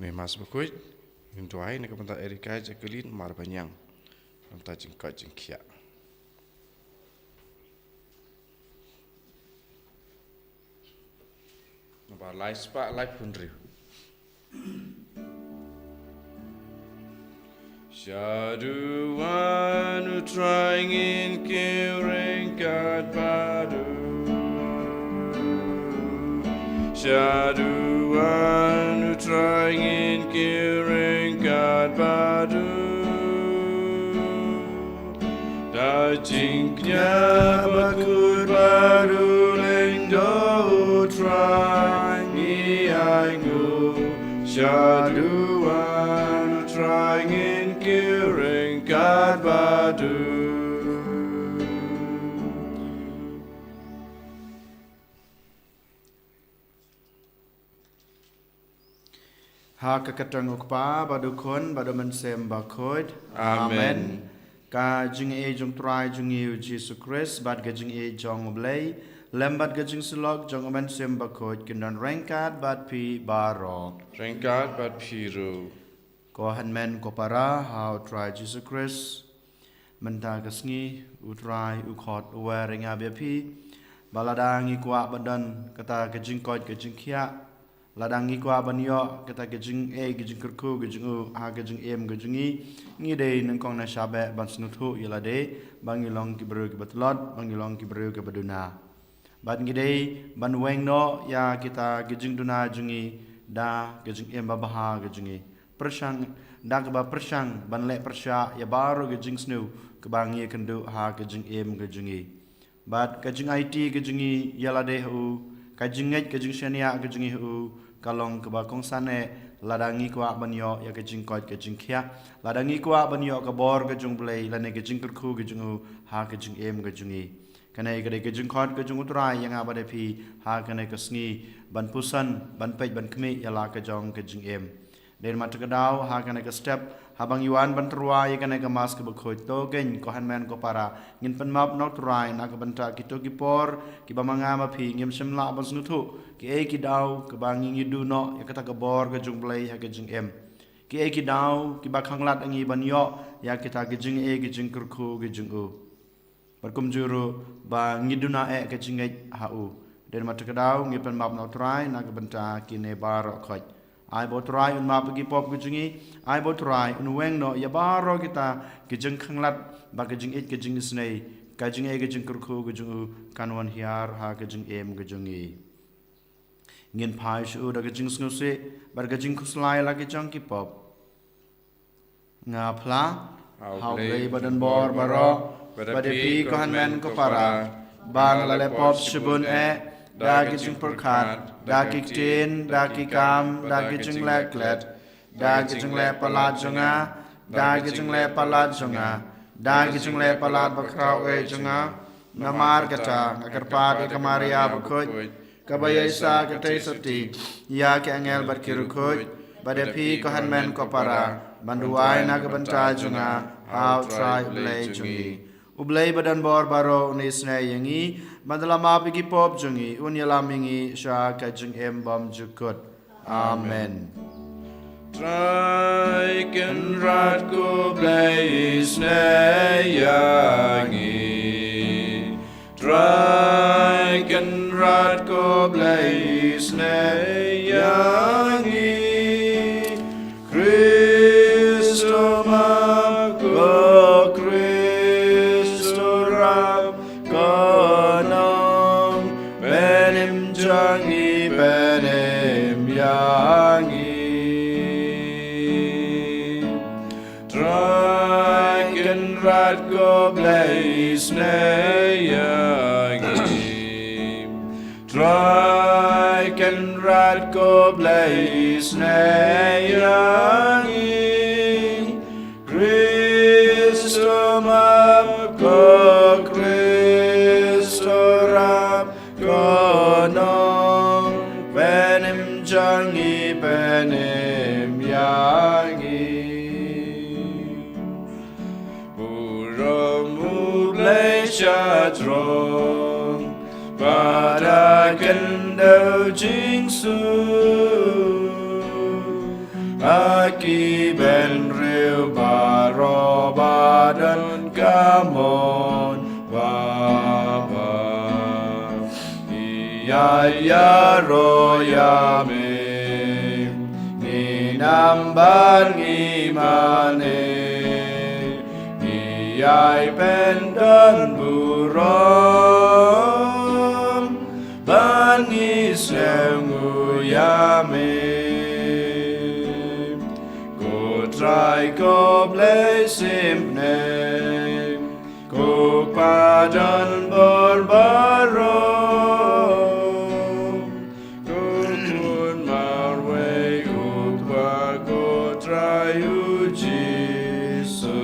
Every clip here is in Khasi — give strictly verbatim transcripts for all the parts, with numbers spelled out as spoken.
Ngi Mass Bakhuid, ngin duwai na ka bynta Erika Jacqueline Marbaniang, na ka bynta jingkoit jingkhiah. Nambar lai spah laiphew hynriew. Sha duwan U Trai ngin kiew ryngkat bad u. Sha duwan U Trai ngin kiew ryngkat bad u. Da jingkñia bakhuid bad u lyngdoh U Trai ngi ainguh. Sha duwan U Trai ngin kiew ryngkat bad u. Ha ka kyrteng U Kpa, bad U Khun, bad U Mynsiem Bakhuid. Amen. Amen. Ka jingïeit jong U Trai jong ngi U Jisu Khrist, bad ka jingïeit jong U Blei, lem bad ka jingsyllok jong U Mynsiem Bakhuid, kin don ryngkat bad phi baroh. Ryngkat bad phi ruh. Ko hynmen ko para ha U Trai Jisu Khrist. Mynta ka sngi, U Trai u khot u wer ïa nga bad ïa phi, ba lada ngi kwah ban don kata ka jingkoit ka jingkhiah, lada ngi kwah ban ïoh kata ka jingïeit ka jingkyrkhu ka jong u ha ka jingim ka jong ngi, ngi dei nyngkong na shabeh ban sngewthuh ïa lade ba ngi long ki briew kiba tlot, ba ngi long ki briew kiba duna. Bad ngi dei ban weng noh ïa kita ki jingduna jong ngi da ka jingim babha ka jong ngi. Pyrshang, da kaba pyrshang ban leh pyrshah ïa baroh ki jingsniew kaba ngi ïakynduh ha ka jingim ka jong ngi. Bad ka jingaiti ka jong ngi ïa lade ha u, ka jingngeit ka jingshaniah ka jong ngi ha u, ka long kaba kongsan eh lada ngi kwah ban ïoh ïa ka jingkoit ka jingkhiah, lada ngi kwah ban ïoh ka bor ka jong U Blei lane ka jingkyrkhu ka jong u ha ka jingim ka jong ngi. Kane ka dei ka jingkhot ka jong U Trai ïa nga bad ïa phi ha kane ka sngi, ban puson, ban peit, ban khmih ïa la ka jong ka jingim. Dei namar kata ka daw ha kane ka step, haba ngi wan ban tyrwa ïa kane ka Mass kaba khuid, to kein ko hynmen ko para, ngin pynmap na U Trai na ka bynta kito ki por kiba ma nga ma phi ngim shym lah ban sngewthuh kiei ki daw kiba ngi, ngi duh noh ïa kata ka bor ka jong U Blei ha ka jingim. Kiei ki daw kiba khanglad ïa ngi ban ïoh ïa kita ki jingïeit ki jingkyrkhu ki jong u. Bad kumjuh ruh ba ngi duna eh ka jingngeit ha u. Dei namar kata ka daw ngi pynmap na U Trai na ka bynta kine baroh khoit. Ai ba U Trai un map ïa ki pop ki jong ngi, ai ba U Trai un weng noh ïa baroh kita ki jingkhanglad, ba ka jingïeit ka jingisynei, ka jingïeit ka jingkyrkhu ka jong u kan wan hiar ha ka jingim ka jong ngi. Ngin phai sha u da ka jingsngewsih bad ka jingkhuslai la ki jong ki pop. Nga phla ha U Blei badonbor baroh, bad ïa phi ko hynmen ko para, ba nga la leh pop shibun eh, da ki jingpyrkhat, da ki ktien, da ki kam, da ki jingleh klet, da ki jingleh palat jong nga, da ki jingleh palat jong nga, da ki jingleh palat bakhraw eh jong nga. Namar kata nga kyrpad ïa ka Maria bakhuid, kaba ïaisah katei sati ïa ki angel bad ki riewkhuid, bad ïa phi ko hynmen ko para, ban duwai na ka bynta jong nga ha U Trai U Blei jong ngi. U Blei badonbor baroh un isynei ïa ngi, bad un la map ïa ki pop jong ngi, un ïalam ïa ngi sha ka jingim bymjukut. Amen. Trai Kynrad ko Blei isynei ïa ngi. Trai Kynrad ko Blei isynei ïa ngi. Khrist u map, ko Khrist u rap, ko Nongpynim jong ngi pynim ïa ngi. Trai Kynrad ko Blei isynei ïa ngi. Trai Kynrad ko Blei isynei ïa ngi. Khrist u map, ko Khrist u rap, ko Nongpynim jong ngi pynim ïa ngi. Burom U Blei sha jrong, bad ha khyndew jingsuk. Aki bynriew baroh ba don ka mon babha, ngi ïaroh ïa me, ngin ym ban ngi mane, ngi ïai pyndonburom ban ngi sngewnguh ïa me. Ko Trai ko Blei symphang, ko Kpa donbor baroh, ko Khun marwei, ko Kpa, ko Trai U Jisu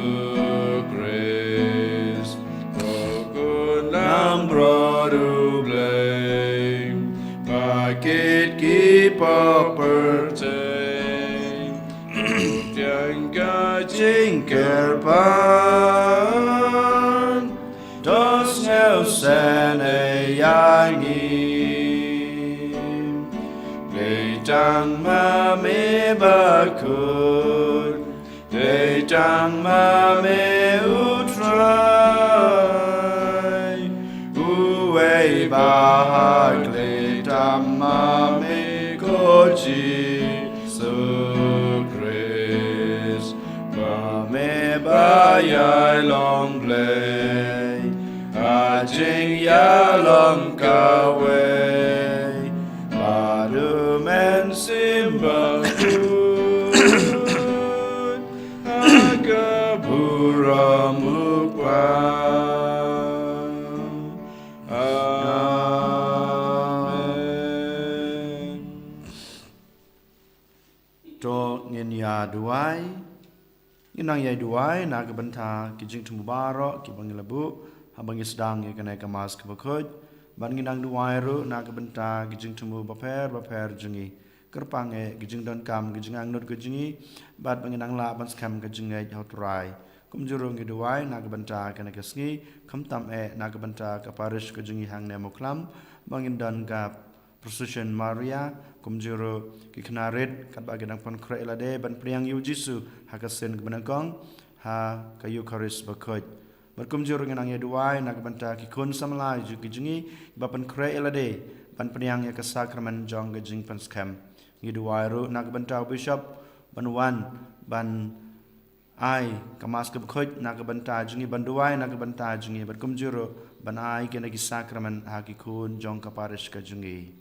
Khrist, ko Khun langbrot U Blei, ba kit ki pop pyrthei, pdiang ka jingkyrpad, to sngewsynei ïa ngi. Dei tang ma me bakhuid, dei tang ma me U Trai, uwei ba hakhleh, tang ma me ko Jisu Khrist, ma me ba ïai long Blei ha jingïalong kawei, bad U Mynsiem Bakhuid ha ka burom U Kpa. Amen. To ngin ïa duwai. Ngin nang ïa duwai na ka bynta ki jingthmu baroh kiba ngi la buh haba ngi sdang ïa kane ka Mass kaba khuid. Bad ngin nang duwai ruh na ka bynta ki jingthmu bapher bapher jong ngi. Kyrpang eh ki jingdonkam, ki jingangnud ka jong ngi, bad ba ngin nang lah ban skhem ka jingngeit ha U Trai. Kumjuh ruh ngi duwai na ka bynta kane ka sngi, khamtam eh na ka bynta ka parish ka jong ngi hangne Mawkhlam, ba ngin don ka Procession Maria, kumjuh ruh ki khynnah rit, katba ki dang pynkhreh ïalade ban pdiang ïa U Jisu ha ka sien kaba nyngkong ha ka Eukharist bakhuid. Bad kumjuh ruh ngin nang ïa duwai na ka bynta ki khun samla jong ki jong ngi, ba pynkhreh ïalade ban pdiang ïa ka sakramen jong ka jingpynskhem. Ngi duwai ruh na ka bynta u bishop ban wan ban ai ka Mass kaba khuid na ka bynta jong ngi, ban duwai na ka bynta jong ngi, bad kumjuh ruh ban ai kine ki sakramen ha ki khun jong ka parish ka jong ngi.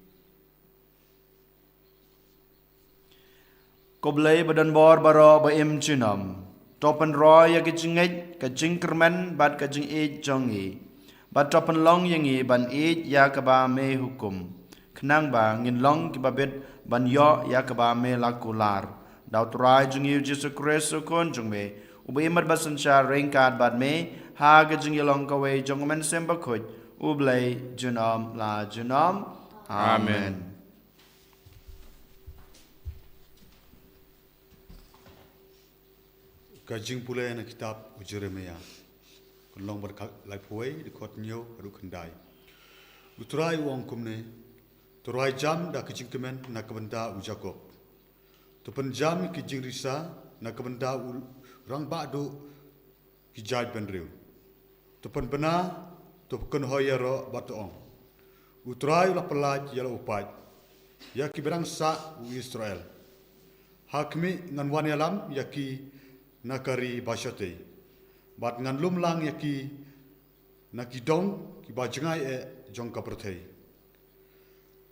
Ko Blei ba donbor baroh ba im junom, to pynroi ïa ka jingngeit, ka jingkyrmen bad ka jingïeit jong ngi, bad to pynlong ïa ngi ban ïeit ïa kaba me hukum, khnang ba ngin long kiba bit ban ïoh ïa kaba me la kular, da U Trai jong ngi U Jisu Khrist U Khun jong me, uba im bad synshar ryngkat bad me ha ka jingïalong kawei jong U Mynsiem Bakhuid, U Blei junom la junom. Amen. Amen. Ka jingpule na kitab u Jeremiah, ka lynnong ba laiphew wei, dkhot hynñiew haduh khyndai. U Trai u ong kumne: To rwai jam da ka jingkmen na ka bynta u Jakob. To pynjam ki jingrisa na ka bynta u rangbah duh ki jaitbynriew. To pynbna, to kynhoi ïaroh bad to ong: U Trai u la pyllait ïa la u paid, ïa kiba dang sah u Israel. Ha khmih, ngan wan ïalam ïa ki na ka ri ba shatei, bad ngan lum lang ïa ki na ki dong kiba jngai eh jong ka pyrthei.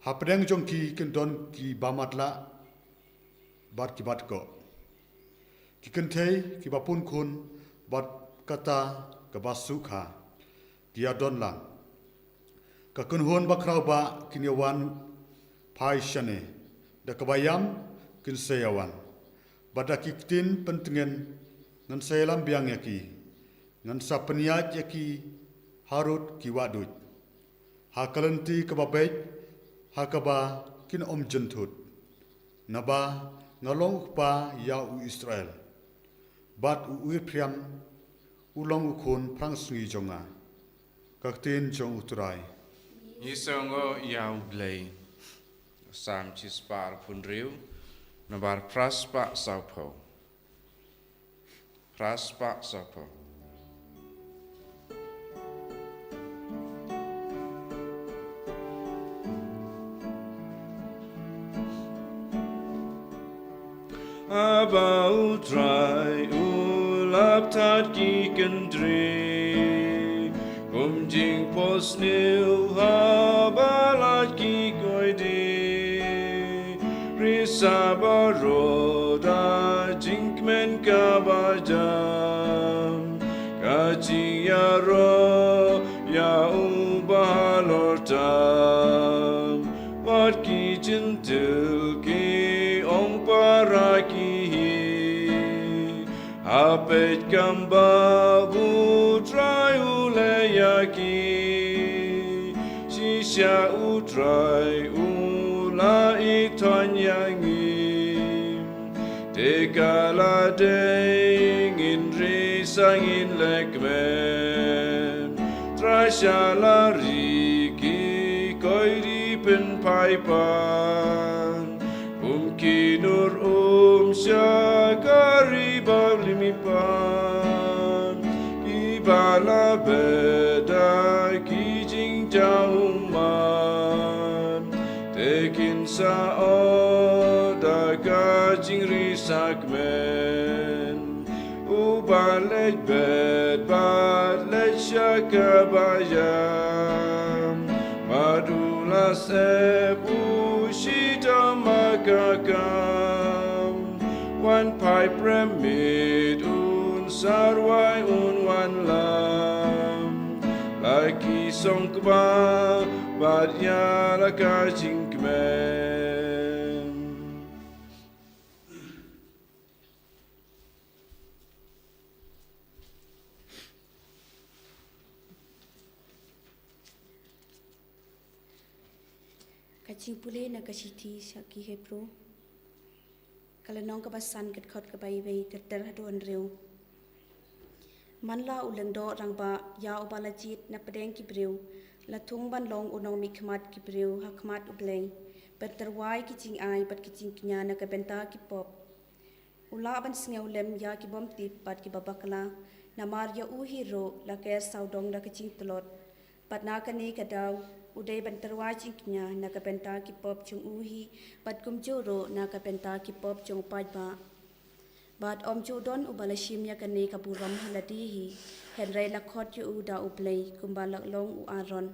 Hapdeng jong ki kin don kiba matlah bad kiba dkoh, ki kynthei kiba pun khun bad kata kaba suk ha, ki ïadon lang. Ka kynhun bakhraw bah kin ïawan phai shane, da kaba ïam kin sa ïawan, bad da ki ktien pyntngen ngan sa ïalam biang ïa ki. Ngan sa pynïaid ïa ki harud ki wahduid, ha ka lynti kaba beit, ha kaba kin ym jynthut. Naba nga long u kpa ïa u Israel, bad u Ephraim u long u khun phrangsngi jong nga. Ka ktien jong u Trai. Ngi sngewnguh ïa u Blei. Salm shispah arphew hynriew. Nabar phra spah sawphew. Phra spah sawphew. Haba U Trai u la ptad ki kyntri kum jingphohsniew, haba lait ki koidi, risa baroh da jingkmen kaba jam, ka jingïaroh ïa U Bahalor tam. Wat ki Jentil ki ong, para ki hi, ha peit kumba U Trai u leh ïa ki. Shisha U Trai u la ïathuh ïa ngi, te ka la dei ngin risa, ngin leh kmen. Trai sha la ri ki koidi pynphai pan, kum ki nur um sha ka Ri Balimpan, kiba la beh da ki jingjaw ummat, te kin sa ot da ka jingrisa kmen. Uba leit bet bad leit sha kaba ïam, bad u la sep u shitom ha ka kam, wan phai premmiet, un sa rwai, un wanlam. La ki song kba bad ïa la ka jingkmen. Ka jingpule na ka shithi sha ki Hebru, ka lynnong kaba san, ka dkhot kaba iwei ter ter haduh hynriew. Man la u lyngdoh rangbah ïa uba la jied na pdeng ki briew la thung ban long u nongmihkhmat ki briew ha khmat U Blei, ban tyrwa ïa ki jingai bad ki jingkñia na ka bynta ki pop. U lah ban sngewlem ïa ki bym tip bad kiba bakla, namar ïa u hi ruh la ker sawdong da ka jingtlot. Bad na kane ka daw u dei ban tyrwa jingkñia na ka bynta ki pop jong u hi, bad kumjuh ruh na ka bynta ki pop jong u paidbah. Bad ym ju don uba la shim ïa kane ka burom ha lade hi, hynrei la khot ïa u da U Blei kumba la long u Aaron.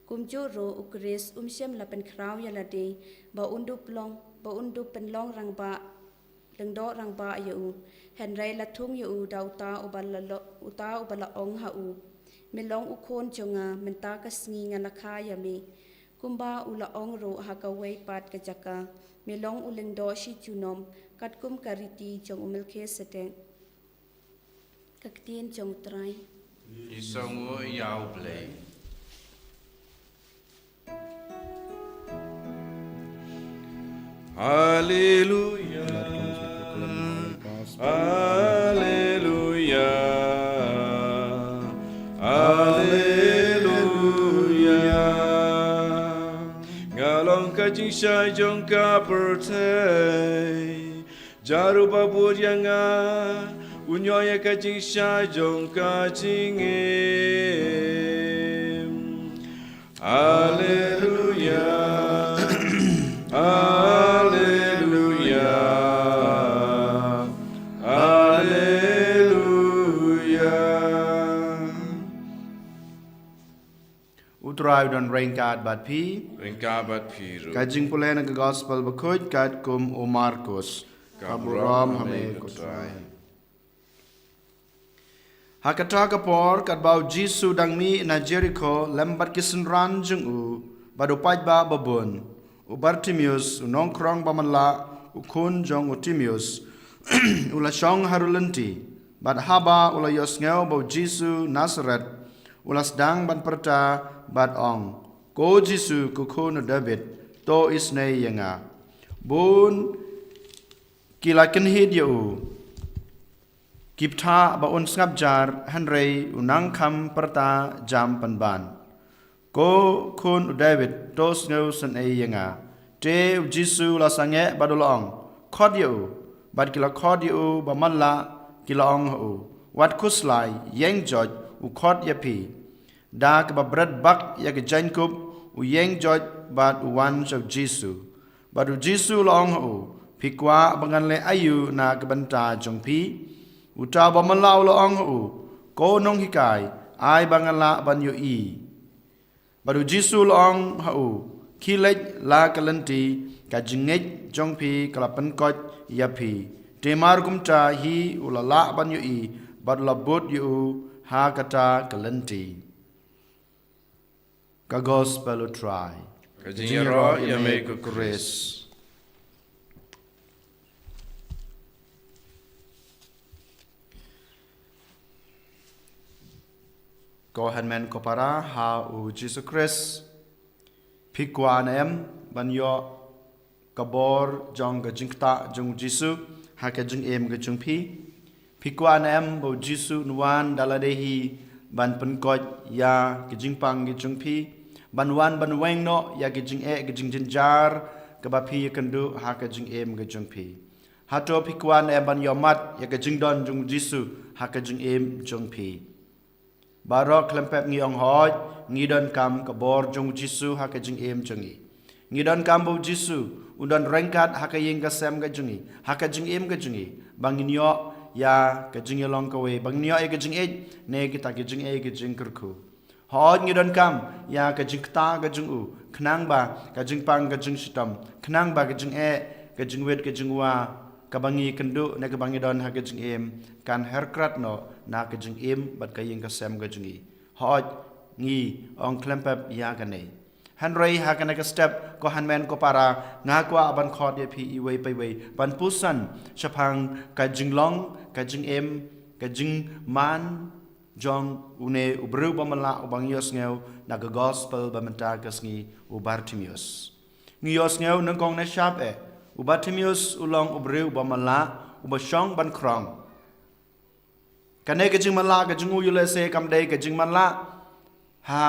Kumjuh ruh U Khrist um shym la pynkhraw ïa lade ba un dup long, ba un dup pynlong rangbah, lyngdoh rangbah ïa u, hynrei la thung ïa u da uta uba la lo-, uta uba la ong ha u, me long u khun jong nga, mynta ka sngi nga la kha ïa me. Kumba u la ong ruh ha kawei pat ka jaka, me long u lyngdoh shi junom, katkum ka riti jong u Melkhisedek. Ka ktien jong U Trai. Ngi sngewnguh ïa U Blei. Haleluya. Haleluya. Haleluya. Nga long ka jingshai jong ka pyrthei. Jaru ba bud ïa nga, un ïoh ïa ka jingshai jong ka jingim. Haleluya. Haleluya. Haleluya. U Trai u don ryngkat bad phi. Ryngkat bad phi ruh. Ka jingpule na ka Gospel bakhuid katkum u Markus. Ka burom ha me ko Trai. Ha kata ka por, katba u Jisu dang mih na Jerikho lem bad ki synran jong u bad u paidbah babun, u Bartimeus, u nongkhrong ba man lah, u khun jong u Timeus, u la shong ha rulynti. Bad haba u la ïohsngew ba u Jisu Nasaret, u la sdang ban pyrta bad ong, "Ko Jisu, ko khun u Dabid, to isynei ïa nga." Bun ki la kynhied ïa u, ki bthah ba un sngap jar, hynrei u nang kham pyrta jam pynban, "Ko khun u Dabid, to sngewsynei ïa nga." Te u Jisu u la sangeh bad u la ong, khot ïa u. Bad ki la khot ïa u ba matlah, ki la ong ha u, wat khuslai, ïeng joit, u khot ïa phi. Da kaba bret bak ïa ka jaiñkup, u ïeng joit bad u wan sha u Jisu. Bad u Jisu u la ong ha u, phi kwah ba ngan leh aïu na ka bynta jong phi? Uta u ba matlah u la ong ha u, ko nonghikai, ai ba ngan lah ban ïohi. Bad u Jisu u la ong ha u, khie leit la ka lynti, ka jingngeit jong phi ka la pynkoit ïa phi. Te mar kumta hi u la lah ban ïohi, bad u la bud ïa u ha kata ka lynti. Ka Gospel u Trai. Ka jingïaroh ïa me ko Khrist. Ko hynmen ko para ha u Jisu Khrist, phi kwah ne em ban ïoh ka bor jong ka jingktah jong u Jisu ha ka jingim ka jong phi? Phi kwah ne em ba u Jisu un wan da lade hi ban pynkoit ïa ka jingpang ka jong phi, ban wan ban weng noh ïa ka jingeh ka jingjynjar kaba phi ïakynduh ha ka jingim ka jong phi? Hato phi kwah ne em ban ïohmat ïa ka jingdon jong u Jisu ha ka jingim jong phi? Baroh khlem pep ngi ong hooid, ngi donkam ka bor jong u Jisu ha ka jingim jong ngi. Ngi donkam ba u Jisu un don ryngkat ha ka ïing ka sem ka jong ngi, ha ka jingim ka jong ngi, ba ngin ïoh ïa ka jingïalong kawei, ba ngin ïoh ïa ka jingïeit ne kita ki jingeh ki jingkyrkhu. Hooid, ngi donkam ïa ka jingktah ka jong u, khnang ba ka jingpang ka jingshitom, khnang ba ka jingeh, ka jingwit ka jingwa kaba ngi kynduh ne kaba ngi don ha ka jingim kan herkrat noh na ka jingim bad ka ïing ka sem ka jong ngi. Hooid, ngi ong khlem pep ïa kane. Hynrei ha kane ka step, ko hynmen ko para, nga kwah ban khot ïa phi iwei pa iwei ban puson shaphang ka jinglong, ka jingim, ka jingman jong une u briew ba matlah uba ngi ïohsngew na ka Gospel ba mynta ka sngi, u Bartimeus. Ngi ïohsngew nyngkong ne shap eh, u Bartimeus u long u briew ba matlah uba shong ban khrong. Kane ka jingmatlah ka jong u ïoh lehse kam dei ka jingmatlah ha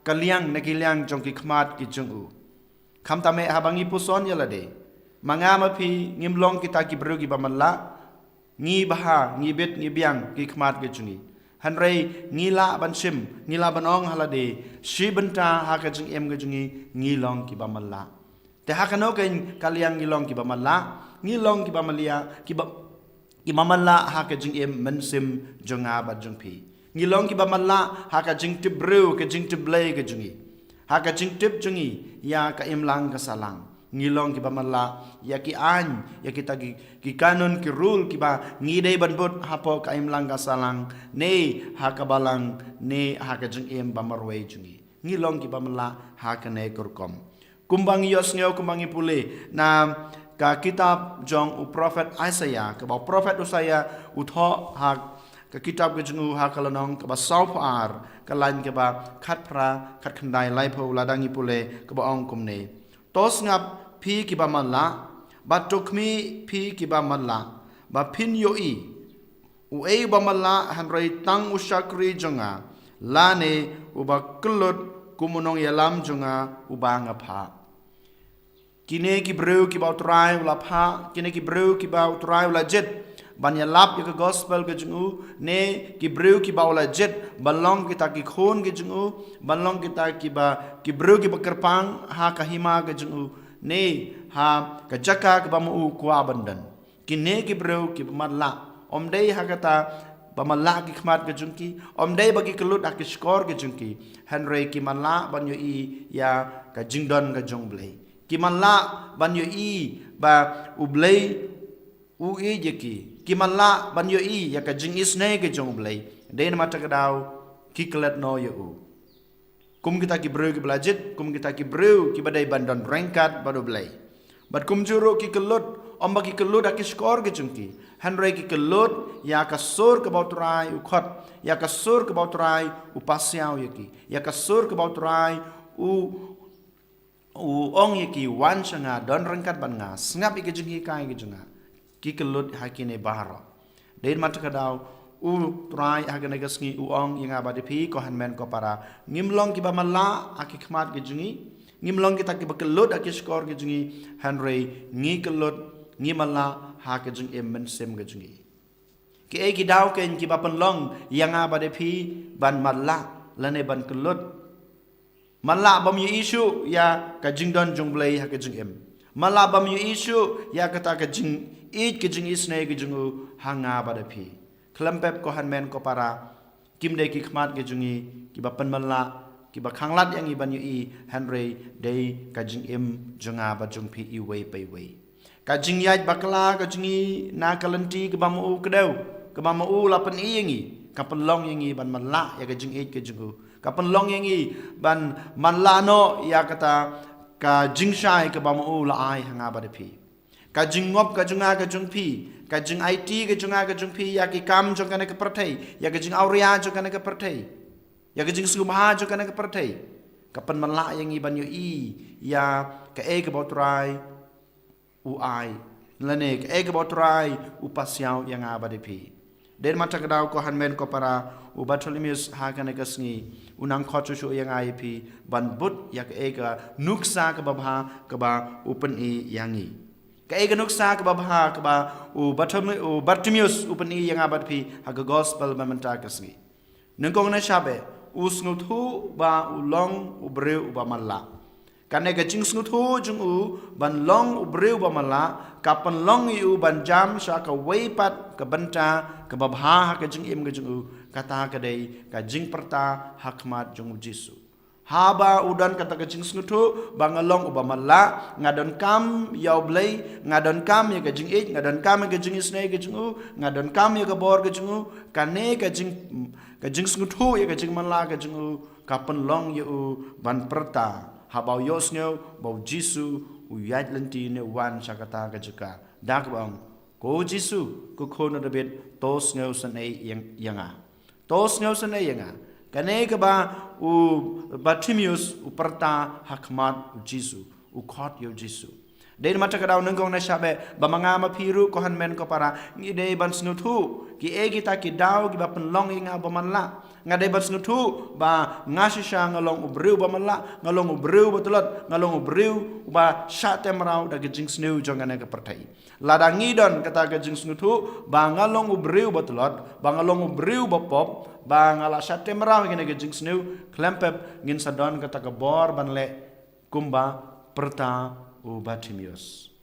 ka liang ne ki liang jong ki khmat ki jong u. Khamtam eh haba ngi puson ïa lade, ma nga ma phi ngim long kita ki briew kiba matlah. Ngi bha, ngi bit, ngi biang ki khmat ki jong ngi. Hynrei ngi lah ban shim, ngi lah ban ong ha lade, shi bynta ha ka jingim ka jong ngi, ngi long kiba matlah. Te ha kano ka liang ngi long kiba matlah? Ngi long kiba matlah, kiba, kiba matlah ha ka jingim mynsiem jong nga bad jong phi. Ngi long kiba matlah ha ka jingtip briew, ka jingtip Blei ka jong ngi. Ha ka jingtip jong ngi ïa ka imlang ka sahlang. Ngi long kiba matlah ïa ki aiñ, ïa kita ki, ki kanun, ki rule kiba ngi dei ban bud hapoh ka imlang ka sahlang, ne ha ka balang, ne ha ka jingim ba marwei jong ngi. Ngi long kiba matlah ha kane ka rukom. Kumba ngi ïohsngew, kumba ngi pule na ka kitab jong u prophet Isaiah, kaba u prophet Isaiah u thoh ha ka kitab ka jong u ha ka lynnong kaba sawphew ar, ka lain kaba khatphra, khatkhyndai, laiphew, lada ngi pule, kaba ong kumne: To sngap, phi kiba matlah, bad to khmih, phi kiba matlah, ba phin ïohi. Uei uba matlah hynrei tang u shakri jong nga, lane uba kyllut kum u nongïalam jong nga uba nga phah? Kine ki briew kiba u Trai u la phah, kine ki briew kiba u Trai u la jied ban ïalap ïa ka gospel ka jong u, ne ki briew kiba u la jied ban long kita ki khun ki jong u, ban long kita kiba, ki briew kiba kyrpang ha ka hima ka jong u, ne ha ka jaka kaba ma u kwah ban don. Kine ki briew kiba matlah, ym dei ha kata ba matlah ki khmat ki jong ki, ym dei ba ki kyllut ha ki shkor ki jong ki, hynrei ki matlah ban ïohi ïa ka jingdon ka jong U Blei. Ki matlah ban ïohi ba U Blei u ïeit ïa ki. Ki matlah ban ïohi ïa ka jingisynei ka jong U Blei. Dei namar kata ka daw ki klet noh ïa u. Kum kita ki briew kiba la jied, kum kita ki briew kiba dei ban don ryngkat bad U Blei. Bad kumjuh ruh ki kyllut, ym ba ki kyllut ha ki shkor ki jong ki, hynrei ki kyllut ïa ka sur kaba U Trai u khot, ïa ka sur kaba U Trai u pasiaw ïa ki, ïa ka sur kaba U Trai u, u ong ïa ki, wan sha nga, don ryngkat bad nga, sngap ïa ki jinghikai ki jong nga. Ki kyllut ha kine baroh. Dei namar kata ka daw U Trai ha kane ka sngi u ong ïa nga bad ïa phi, ko hynmen ko para, ngim long kiba matlah ha ki khmat ki jong ngi, ngim long kita kiba kyllut ha ki shkor ki jong ngi, hynrei ngi kyllut ngi matlah ha ka jingim mynsiem ka jong ngi. Kiei ki daw kein kiba pynlong ïa nga bad ïa phi ban matlah lane ban kyllut? Matlah bym ïohi shuh ïa ka jingdon jong U Blei ha ka jingim. Matlah bym ïohi shuh ïa kata ka jingïeit ka jingisynei ka jong u ha nga bad ïa phi. Khlem pep ko hynmen ko para, kim dei ki khmat ki jong ngi kiba pynmatlah, kiba khanglad ïa ngi ban ïohi, hynrei dei ka jingim jong nga bad jong phi iwei pa iwei. Ka jingïaid bakla ka jong ngi na ka lynti kaba ma u kdew, kaba ma u la pyni ïa ngi, ka pynlong ïa ngi ban matlah ïa ka jingïeit ka jong u. Ka pynlong ïa ngi ban matlah noh ïa kata ka jingshai kaba ma u la ai ha nga bad ïa phi. Ka jingngop ka jong nga ka jong phi, ka jingaiti ka jong nga ka jong phi ïa ki kam jong kane ka pyrthei, ïa ka jingawria jong kane ka pyrthei, ïa ka jingsngewbha jong kane ka pyrthei, ka pynmatlah ïa ngi ban ïohi ïa kaei kaba U Trai u ai, lane kaei kaba U Trai u pasiaw ïa nga bad ïa phi. Dei namar kata ka daw ko hynmen ko para, u Bartimaeus ha kane ka sngi u nang khot shuh shuh ïa nga ïa phi ban bud ïa kaei ka nuksa kaba bha kaba u pyni ïa ngi. Kaei ka nuksa kaba bha kaba u Bartim-, u Bartimaeus u pyni ïa nga bad phi ha ka gospel mynta ka sngi. Nyngkong na shabe, u sngewthuh ba u long u briew uba matlah. Kane ka jingsngewthuh jong u ban long u briew uba matlah ka pynlong ïa u ban jam sha kawei pat ka bynta kaba bha ha ka jingim ka jong u, kata ka dei ka jingpyrta ha khmat jong u Jisu. Haba u don kata ka jingsngewthuh ba nga long uba matlah, nga donkam ïa U Blei, nga donkam ïa ka jingïeit, nga donkam ïa ka jingisynei ka jong u, nga donkam ïa ka bor ka jong u, kane ka jing, ka jingsngewthuh ïa ka jingmatlah ka jong u ka pynlong ïa u ban pyrta, haba u ïohsngew ba u Jisu u ïaid lynti ne u wan sha kata ka jaka, da kaba ong, ko Jisu, ko Khun u Dabid, to sngewsynei ïa, ïa nga. To sngewsynei ïa nga. Kane kaba u Bartimaeus u pyrta ha khmat u Jisu, u khot ïa u Jisu. Dei namar kata ka daw nyngkong na shabe, ba ma nga ma phi ruh ko hynmen ko para, ngi dei ban sngewthuh kiei kita ki daw kiba pynlong ïa nga ba matlah. Nga dei ban sngewthuh ba nga shisha nga long u briew ba matlah, nga long u briew ba tlot, nga long u briew ba shah tymraw da ka jingsniew jong kane ka pyrthei. Lada ngi don kata ka jingsngewthuh ba nga long u briew ba tlot, ba nga long u briew ba pop, ba nga la shah tymraw ïa kane ka jingsniew, khlem pep ngin sa don kata ka bor ban leh kumba pyrta u Bartimaeus.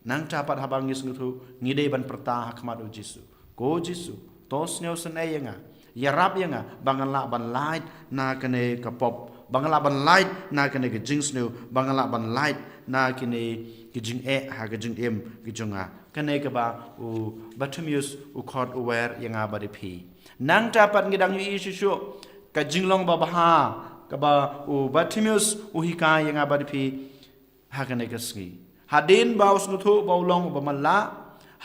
Nangta pat haba ngi sngewthuh, ngi dei ban pyrta ha khmat u Jisu, ko Jisu, to sngewsynei ïa nga, ïarap ïa nga ba ngan lah ban lait na kane ka pop, ba ngan lah ban lait na kane ka jingsniew, ba ngan lah ban lait na kine ki jingeh ha ka jingim ka jong nga. Kane kaba u Bartimaeus u khot u wer ïa nga bad ïa phi. Nangta pat ngi dang ïohi shuh shuh ka jinglong ba bha kaba u Bartimaeus u hikai ïa nga bad ïa phi ha kane ka sngi. Hadien ba u sngewthuh ba u long uba matlah,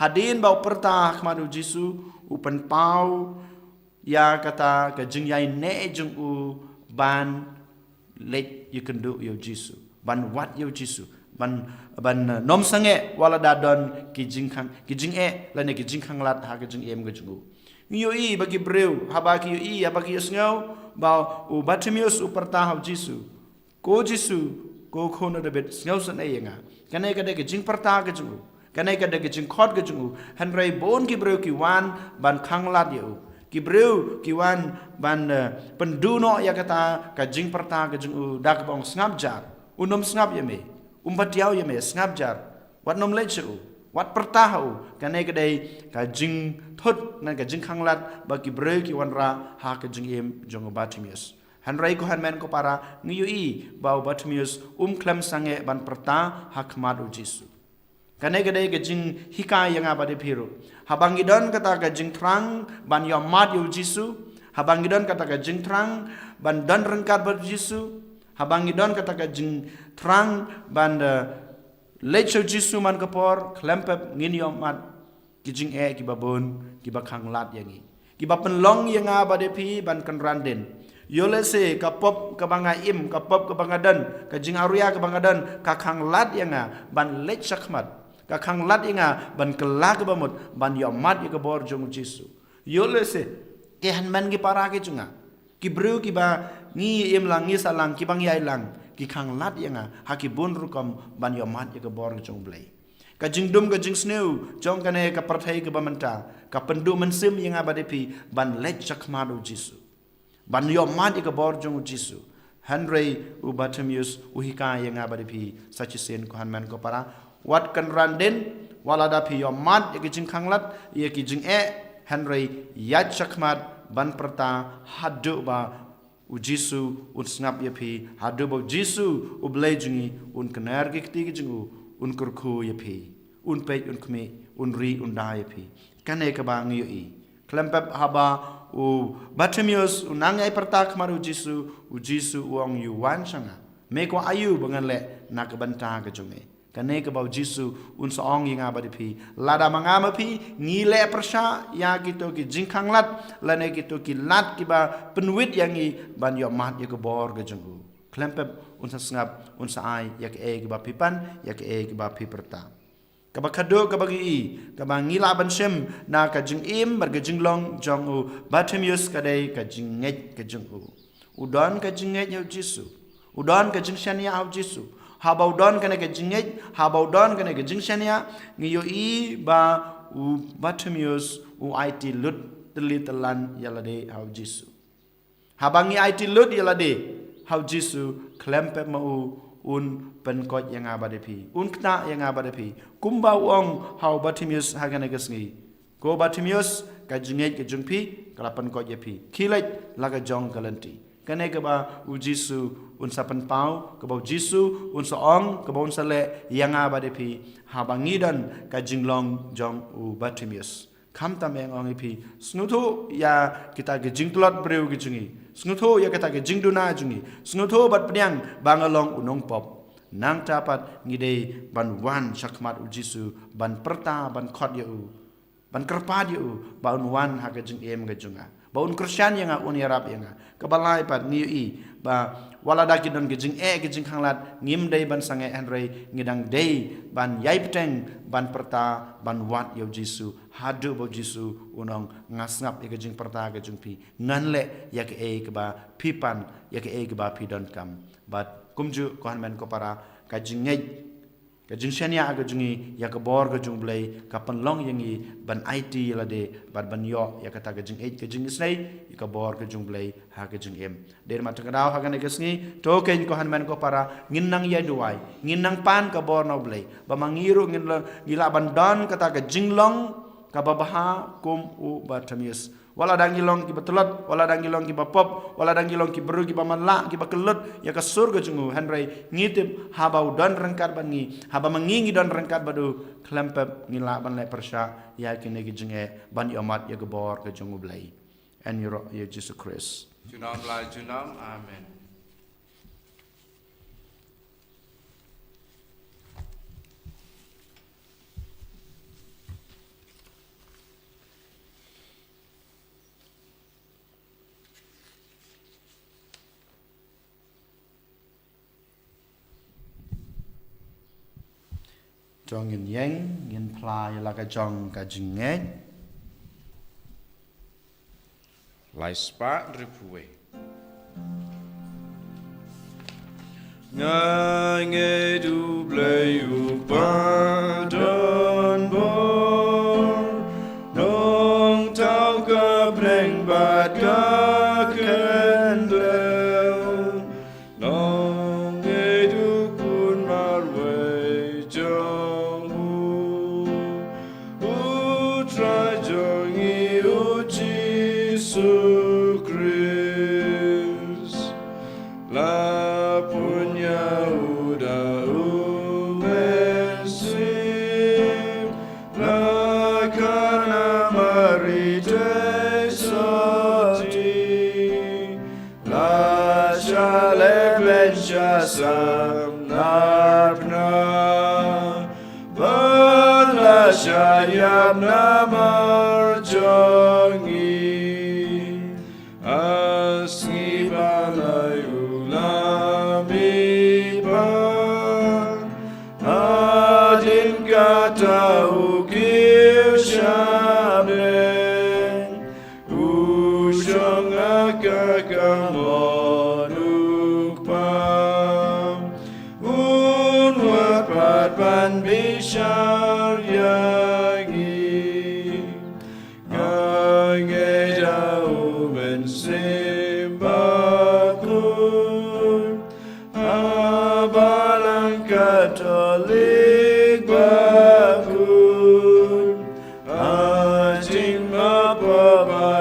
hadien ba u pyrta ha khmat u Jisu, u pynpaw ïa kata ka jingïaineh jong u ban leit ïakynduh ïa u Jisu, ban wad ïa u Jisu, ban, ban, eh, nym sangeh wat la da don ki jingkhang, ki jingeh lane ki jingkhanglad ha ka jingim ka jong u. Ngi ïohi ba ki briew, haba ki ïohi, haba ki ïohsngew ba u Bartimaeus u pyrta ha u Jisu, ko Jisu, ko Khun u Dabid, sngewsynei ïa nga. Kane ka dei ka jingpyrta ka jong u, kane ka dei ka jingkhot ka jong u. Hynrei bun ki briew ki wan ban khanglad ïa u, ki briew ki wan ban, eh, pynduh noh ïa kata ka jingpyrta ka jong u da kaba ong, sngap jar, un nym sngap ïa me, um patiaw ïa me, sngap jar, wat nym leit sha u, wat pyrta ha u. Kane ka dei ka jingthut ne ka jingkhanglad ba ki briew ki wanrah ha ka jingim jong u Bartimaeus. Hynrei ko hynmen ko para, ngi ïohi ba u Bartimaeus um khlem sangeh ban pyrta ha khmat u Jisu. Kane ka dei ka jinghikai ïa nga bad ïa phi ruh. Haba ngi don kata ka jingthrang ban ïohmad ïa u Jisu, haba ngi don kata ka jingthrang ban don ryngkat bad u Jisu, haba ngi don kata ka jingthrang ban, eh, leit sha u Jisu man ka por, khlem pep ngin ïohmad ki jingeh kiba bun kiba khanglad ïa ngi, kiba pynlong ïa nga bad ïa phi ban kynran dien. Ïoh lehse ka pop kaba nga im, ka pop kaba nga don, ka jingawria kaba nga don, ka khanglad ïa nga ban leit shakhmat, ka khanglad ïa nga ban kylla kaba mut ban ïohmad ïa ka bor jong u Jisu. Ïoh lehse ki hynmen ki para ki jong nga, ki briew kiba ngi im lang, ngi sah lang, kiba ngi ïaid lang, ki khanglad ïa nga ha ki bun rukom ban ïohmad ïa ka bor jong u Blei. Ka jingdum ka jingsniew jong kane ka pyrthei kaba mynta ka pynduh mynsiem ïa nga bad ïa phi ban leit shakhmat u Jisu, ban ïohmad ïa ka bor jong u Jisu. Hynrei u Bartimaeus u hikai ïa nga bad ïa phi sa shisien, ko hynmen ko para, wat kynran dien, wat lada phi ïohmad ïa ki jingkhanglad, ïa ki jingeh, hynrei ïaid shakhmat ban pyrta haduh ba u Jisu un sngap ïa phi, haduh ba u Jisu u Blei jong ngi un kner ki kti ki jong u, un kyrkhu ïa phi, un peit, un khmih, un ri, un da ïa phi. Kane kaba ngi ïohi. Khlem pep haba u Bartimaeus u nang ïai pyrta khmat u Jisu, u Jisu u ong, ïa wan sha nga. Me kwah aïu ba ngan leh na ka bynta ka jong me? Kane kaba u Jisu un sa ong ïa nga bad ïa phi, lada ma nga ma phi ngi leh pyrshah ïa kito ki jingkhanglad lane kito ki lad kiba pynwit ïa ngi ban ïohmad ïa ka bor ka jong u, khlem pep un sa sngap, un sa ai ïa kaei kaba phi pan, ïa kaei kaba phi pyrta. Kaba khadduh kaba ngi i, kaba ngi lah ban shem na ka jingim bad ka jinglong jong u Bartimaeus ka dei ka jingngeit ka jong u. U don ka jingngeit ïa u Jisu. U don ka jingshaniah ha u Jisu. Haba u don kane ka jingngeit, haba u don kane ka jingshaniah, ngi ïohi ba u Bartimaeus u aiti lut tylli tyllan ïa lade ha u Jisu. Haba ngi aiti lut ïa lade ha u Jisu, khlem pep ma u un pynkoit ïa nga bad ïa phi, un ktah ïa nga bad ïa phi, kumba u ong ha u Bartimaeus ha kane ka sngi. Ko Bartimaeus, ka jingngeit ka jong phi ka la pynkoit ïa phi. Khie leit la ka jong ka lynti. Kane kaba u Jisu un sa pynpaw, kaba u Jisu un sa ong, kaba un sa leh ïa nga bad ïa phi, haba ngi don ka jinglong jong u Bartimaeus. Khamtam ïa nga ong ïa phi, sngewthuh ïa kita ki jingtlot briew ki jong ngi. Sngewthuh ïa kita ki jingduna jong ngi. Sngewthuh bad pdiang ba nga long u nongpop. Nangta pat ngi dei ban wan shakhmat u Jisu, ban pyrta, ban khot ïa u, ban kyrpad ïa u ba un wan ha ka jingim ka jong nga, ba un kyrshan ïa nga, un ïarap ïa nga. Kaba lai pat ngi ïohi ba wat lada ki don ki jingeh ki jingkhanglad, ngim dei ban sangeh, hynrei ngi dang dei ban ïai bteng, ban pyrta, ban wad ïa u Jisu, haduh ba u Jisu un ong, nga sngap ïa ka jingpyrta ka jong phi, ngan leh ïa kaei kaba phi pan, ïa kaei kaba phi donkam. Bad kumjuh ko hynmen ko para, ka jingngeit, ka jingshaniah ka jong ngi ïa ka bor ka jong u Blei ka pynlong ïa ngi ban aiti ïa lade bad ban ïoh ïa kata ka jingngeit ka jingisynei ïa ka bor ka jong u Blei ha ka jingim. Dei ma tang ka daw ha kane ka sngi, to keiñ ko hynmen ko para, ngin nang ïai duwai, ngin nang pan ka bor na u Blei, ba ma ngi ruh ngin la, ngi lah ban don kata ka jinglong kaba bha kum u Bartimaeus. Wat lada ngi long kiba tlot, wat lada ngi long kiba pop, wat lada ngi long ki briew kiba matlah, kiba kyllut ïa ka sur ka jong u, hynrei ngi tip haba u don ryngkat bad ngi, haba ma ngi ngi don ryngkat bad u, khlem pep ngi lah ban leh pyrshah ïa kine ki jingeh, ban ïohmad ïa ka bor ka jong u Blei. Yn ïaroh ïa u Jisu Khrist. Junom la junom. Amen. To ngin ïeng, ngin phla ïa la ka jong ka jingngeit. Lai spah hynriewphew wei. Nga ngeit U Blei u ba don bor, nongthaw ka bneng bad ka khyndew. Nga ngeit U Khun marwei jong u, U Trai jong ngi U Jisu Khrist. La pun ïa u da U Mynsiem, la kha na Mari Theisotti, la shah lehbeiñ sha sam na pna, bad la shah ïap namar jong ngi. Ha sngi ba lai u la mihpat, hadien kata u kiew sha bneng. U shong ha ka kamon U Kpa. Un wad pat ban bishar.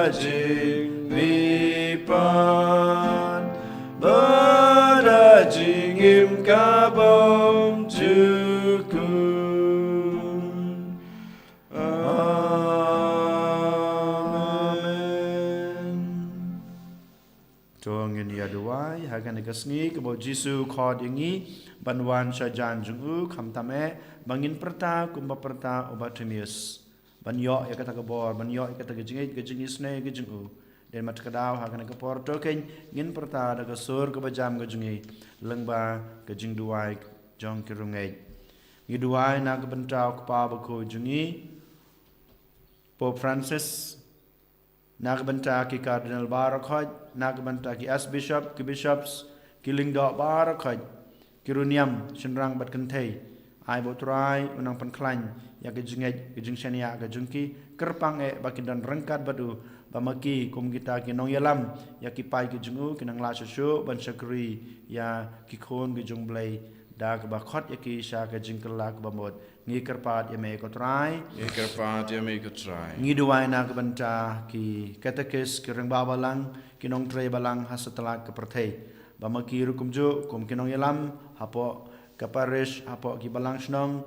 jingbipan, bad da jingim ka bym jukut. Amen. To ngin ïa duwai ha kane ka sngi, kaba u Jisu u khot ïa ngi ban wan sha jan jong u, khamtam eh ba ngin pyrta kumba pyrta u Bartimaeus, ban ïoh ïa kata ka bor, ban ïoh ïa kata ka jingïeit, ka jingisynei ka jong u. Dei mat ka daw ha kane ka por to kein ngin pyrta da ka sur kaba jam ka jong ngi lyngba ka jingduwai jong ki riewngeit. Ngi duwai na ka bynta u Kpa bakhuid jong ngi, Pope Francis, na ka bynta ki Cardinal baroh khoit, na ka bynta ki Archbishop, ki Bishops, ki lyngdoh baroh khoit, ki riewniam shynrang bad kynthei. Ai ba u Trai un nang pynkhlaiñ ïa ka jingngeit, ka jingshaniah ka jong ki, kyrpang eh ba kin don ryngkat bad u, ba ma ki kum kita ki nongïalam ïa ki paid ki jong u, kin nang lah shuh shuh ban shakri ïa ki khun ki jong u Blei, da kaba khot ïa ki sha ka jingkylla kaba mut. Ngi kyrpad ïa me ko Trai. Ngi kyrpad ïa me ko Trai. Ngi duwai na ka bynta ki katekis, ki rangbah balang, ki nongtrei balang ha satlak ka pyrthei, ba ma ki ruh kumjuh kum ki nongïalam hapoh ka parish, hapoh ki balang shnong,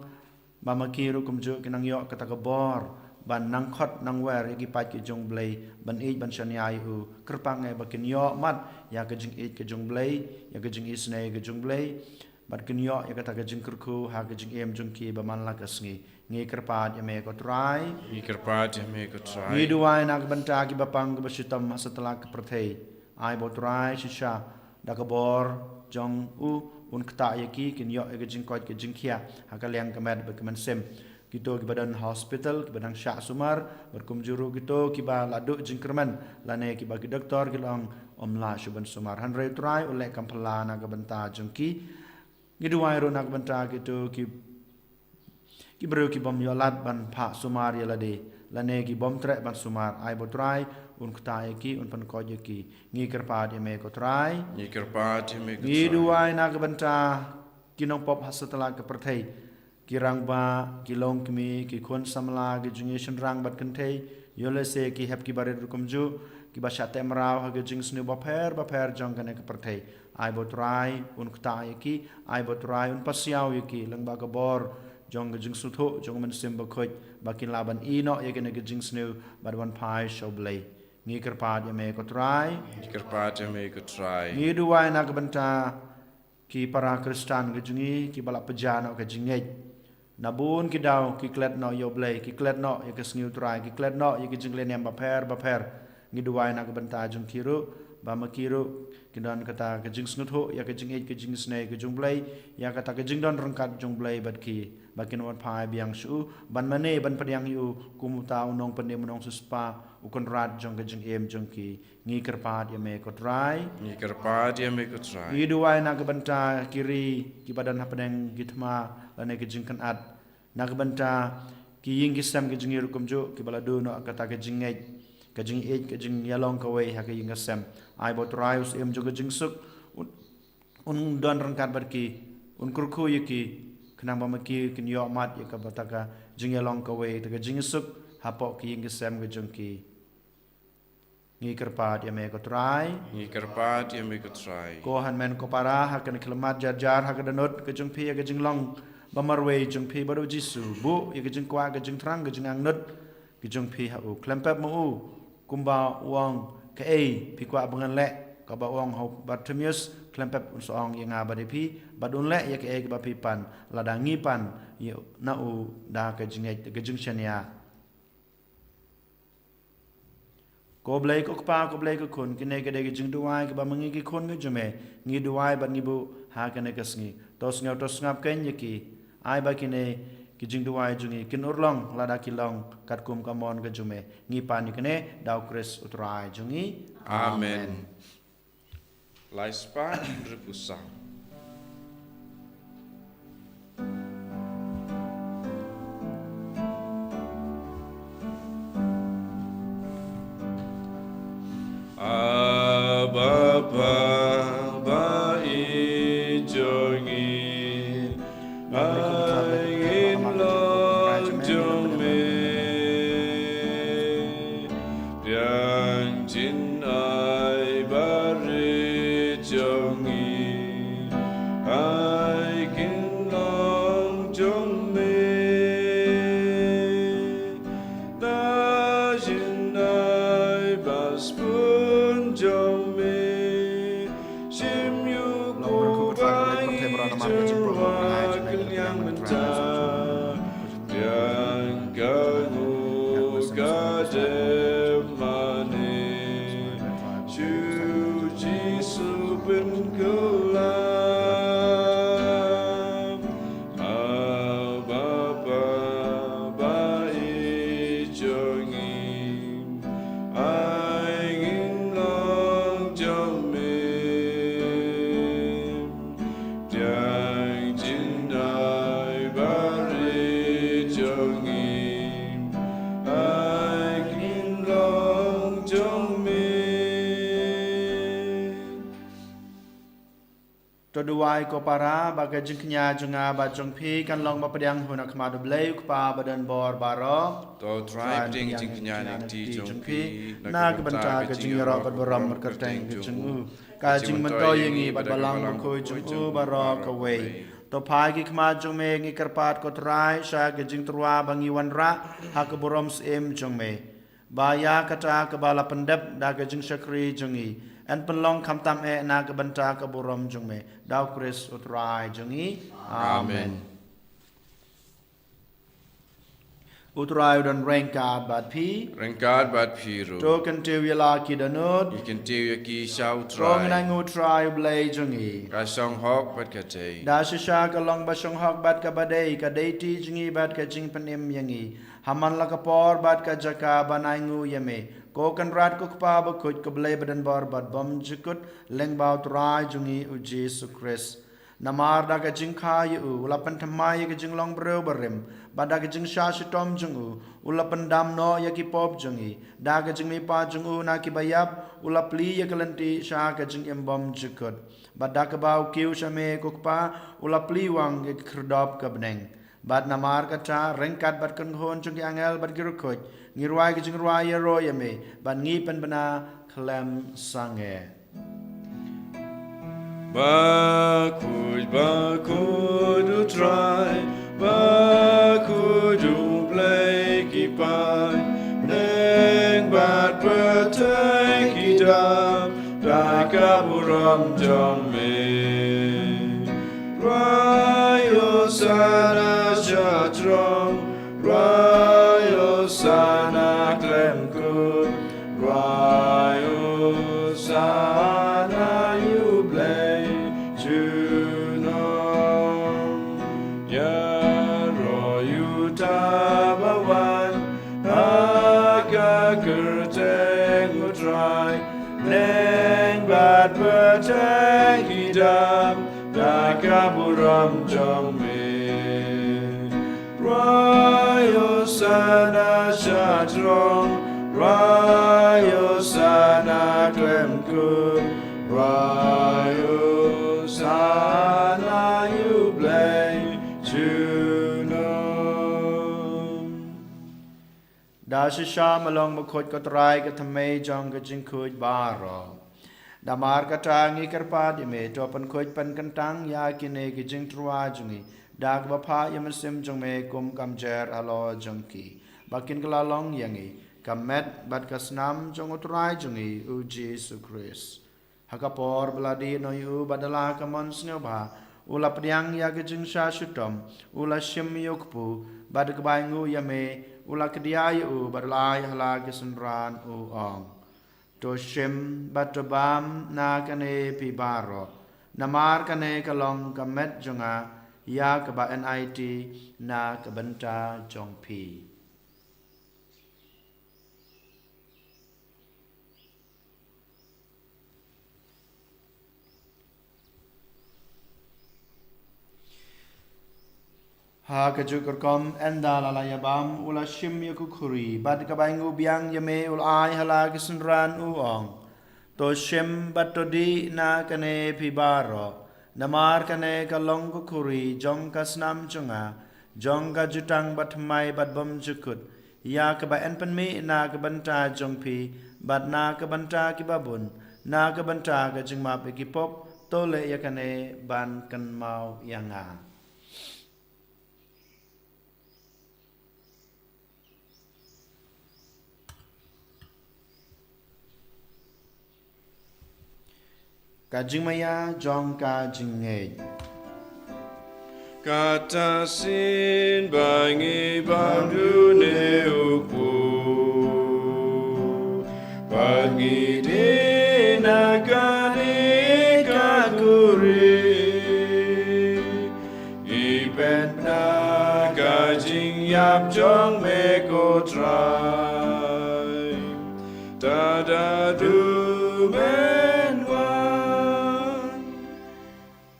ba ma ki ruh kumjuh kin nang ïoh kata ka bor ban nang khot nang wer ïa ki paid ki jong u Blei, ban ïeit ban shaniah ïa u. Kyrpang eh ba kin ïoh mat ïa ka jingïeit ka jong u Blei, ïa ka jingisynei ka jong u Blei, bad kin ïoh ïa kata ka jingkyrkhu ha ka jingim jong ki ba man la ka sngi. Ngi kyrpad ïa me ko Trai. Ngi kyrpad ïa me ko Trai. Ngi duwai na ka bynta kiba pang kiba shitom ha satlak ka pyrthei. Ai ba u Trai shisha da ka bor jong u un ktah ïa ki, kin ïoh ïa ka jingkoit ka jingkhiah ha ka liang ka met bad ka mynsiem. Kito kiba don hospital, kiba dang shah sumar, bad kumjuh ruh kito kiba la duh jingkyrmen, lane kiba ki doktor ki la ong ym lah shuh ban sumar. Hynrei u Trai u leh kam phylla na ka bynta jong ki. Ngi duwai ruh na ka bynta kito ki, ki briew ki bym ïoh lad ban phah sumar ïa lade, lane ki bym treh ban sumar. Ai ba u Trai un ktah ïa ki, un pynkoit ïa ki. Ngi kyrpad ïa me ko Trai. Ngi kyrpad ïa me ko Trai. Ngi duwai na ka bynta ki nongpop ha satlak ka pyrthei, ki rangbah, ki longkmie, ki khun samla ki jong ngi shynrang bad kynthei, ïoh lehse ki hep ki barit ruh kumjuh, kiba shah teh mraw ha ki jingsniew bapher bapher jong kane ka pyrthei. Ai ba u Trai un ktah ïa ki, ai ba u Trai un pasiaw ïa ki lyngba ka bor jong ka jingsngewthuh jong u Mynsiem Bakhuid, ba kin lah ban ïehnoh ïa kine ki jingsniew bad wan phai sha u Blei. Ngi kyrpad ïa me ko Trai. Ngi kyrpad ïa me ko Trai. Ngi duwai na ka bynta ki para Khristan ki jong ngi kiba la pynjah noh ka jingngeit. Na bun ki daw ki klet noh ïa u Blei, ki klet noh ïa ka sngi u Trai, ki klet noh ïa ki jinglehniam bapher bapher. Ngi duwai na ka bynta jong ki ruh, ba ma ki ruh kin don kata ka jingsngewthuh ïa ka jingïeit ka jingisynei ka jong u Blei, ïa kata ka jingdon ryngkat jong u Blei bad ki, ba kin wan phai biang sha u, ban mane ban pdiang ïa u kum uta u nongpynim u nongsiewspah, u kynrad jong ka jingim jong ki. Ngi kyrpad ïa me ko Trai. Ngi kyrpad ïa me ko Trai. Ngi duwai na ka bynta ki ri kiba don hapdeng ki thma lane ki jingkynad, na ka bynta ki ïing ki sem ki jong ngi ruh kumjuh kiba la duh noh kata ka jingngeit, ka jingïeit, ka jingïalong kawei ha ka ïing ka sem. Ai ba u Trai u Syiem jong ka jingsuk un, un don ryngkat bad ki, un kyrkhu ïa ki, khnang ba ma ki kin ïoh mat ïa kata ka jingïalong kawei, kata ka jingsuk hapoh ki ïing ki sem ki jong ki. Ngi kyrpad ïa me ko Trai. Ngi kyrpad ïa me ko Trai. Ko hynmen ko para, ha kane ka khyllipmat jar jar ha ka dohnud ka jong phi ïa ka jinglong ba marwei jong phi bad u Jisu, buh ïa ka jingkwah, ka jingthrang, ka jingangnud ka jong phi ha u. Khlem pep ma u kumba u ong, kaei phi kwah ba ngan leh? Kaba u ong ha u Bartimaeus, khlem pep un sa ong ïa nga bad ïa phi, bad un leh ïa kaei kaba phi pan. Lada ngi pan ïa, na u da ka jingngeit, ka jingshaniah. Ko Blei ko Kpa, ko Blei ko Khun, kine ki dei ki jingduwai kiba ma ngi ki khun ki jong me ngi duwai bad ngi buh ha kane ka sngi. To sngew to sngap kein ïa ki. Ai ba kine ki jingduwai jong ngi kin urlong lada ki long katkum ka mon ka jong me. Ngi pan ïa kine da u Khrist u Trai jong ngi. Amen. Amen. Lai spah hynriewphew saw. Abba Father, ba i jong ngi, ai ngin long jong me. Yang jin ai barit jong ngi, ai kin long jong me. Da jin ai ba spoon jong me, shim ïa u Kpa ba ngi jur wa kyndiang mynta. Biang ka ngu ka dem mane, shu Jisu pynkylla. Abba Father, ba ïeit jong ngi, ai ngin long jong me. Biang jin ai barit jong ngi, ai kin long jong me. To duwai ko para, ba ka jingkñia jong nga bad jong phi kan long ba pdiang ha khmat U Blei U Kpa badonbor baroh. To Trai pdiang jingkñia na ka kti jong phi, na ka bynta ka jingïaroh bad burom bad kyrteng ka jong u. Ka jingmyntoi ïa ngi bad Balang Bakhuid jong u baroh kawei. To phai ki khmat jong me, ngi kyrpad ko Trai, sha ka jingtyrwa ba ngi wanrah ha ka burom syiem jong me. Ba ïa kata kaba la pyndep da ka jingshakri jong ngi, yn pynlong khamtam eh na ka bynta ka burom jong me. Da U Khrist U Trai jong ngi. Amen. U Trai u don ryngkat bad phi. Ryngkat bad phi ruh. To kyntiew ïa la ki dohnud. Ngi kyntiew ïa ki sha U Trai. Ngin ai nguh ha U Blei jong ngi. Ka shong hok bad ka dei. Da shisha ka long ba shong hok bad kaba dei, ka dei ti jong ngi bad ka jingpynim ïa ngi. Ha man la ka por bad ka jaka ban ai nguh ïa me, ko Kynrad, ko Kpa Bakhuid, ko Blei badonbor bad bymjukut lyngba U Trai jong ngi U Jisu Khrist. Namar da ka jingkha ïa u, u la pynthymmai ïa ka jinglong briew barim, bad da ka jingshah shitom jong u, u la pyndam noh ïa ki pop jong ngi. Da ka jingmihpat jong u na kiba ïap, u la plie ïa ka lynti sha ka jingim bymjukut. Bad da kaba u kiew sha me ko Kpa, u la plie wang ïa ka khyrdop ka bneng. Bad namar kata, ryngkat bad ka kynhun jong ki angel bad ki riewkhuid, ngi rwai ka jingrwai ïaroh ïa me, bad ngi pynbna khlem sangeh. Bakhuid, bakhuid U Trai, bakhuid U Blei ki paidbneng bad pyrthei ki dap da ka burom jong me. Rwai Hosana sha throng, rwai Hosana khlem kut, rwai Hosana ïa U Blei junom. Ïaroh ïa uta ba wan ha ka kyrteng U Trai, bneng bad pyrthei ki dap da ka burom jong me. Rwai Hosana sha throng, rwai Hosana khlem kut, rwai Hosana ïa U Blei junom. Da shisha ma long bakhuid ko Trai, ka thymmei jong ka jingkhuid baroh. Namar kata ngi kyrpad ïa me, to pynkhuid pynkyntang ïa kine ki jingtyrwa jong ngi da kaba phah ïa u Mynsiem jong me kum ka mjer halor jong ki, ba kin kylla long ïa ngi ka met bad ka snam jong U Trai jong ngi U Jisu Khrist. Ha ka por ba la dih noh ïa u bad da la ka mon sngewbha, u la pdiang ïa ka jingshah shitom, u la shim ïa u kpu, bad da kaba ainguh ïa me, u la kdiah ïa u bad u la ai ha la ki synran, u ong: To shim bad to bam na kane phi baroh, namar kane ka long ka met jong nga, ïa kaba yn aiti na ka bynta jong phi. Ha kajuh ka rukom, ynda la la ïabam, u la shim ïa ka khuri, bad kaba ainguh biang ïa me, u la ai ha la ki synran, u ong: To shim bad to dih na kane phi baroh, namar kane ka long ka khuri jong ka snam jong nga, jong ka jutang bathymmai bad bymjukut, ïa kaba yn pynmih na ka bynta jong phi bad na ka bynta kiba bun, na ka bynta ka jingmap ïa ki pop. To leh ïa kane ban kynmaw ïa nga. Ka jingmaïa jong ka jingngeit. Kata shisien ba ngi bam dune u kpu, bad ngi die na kane ka khuri, ngi peit na ka jingïap jong me ko Trai. Tad haduh men wan.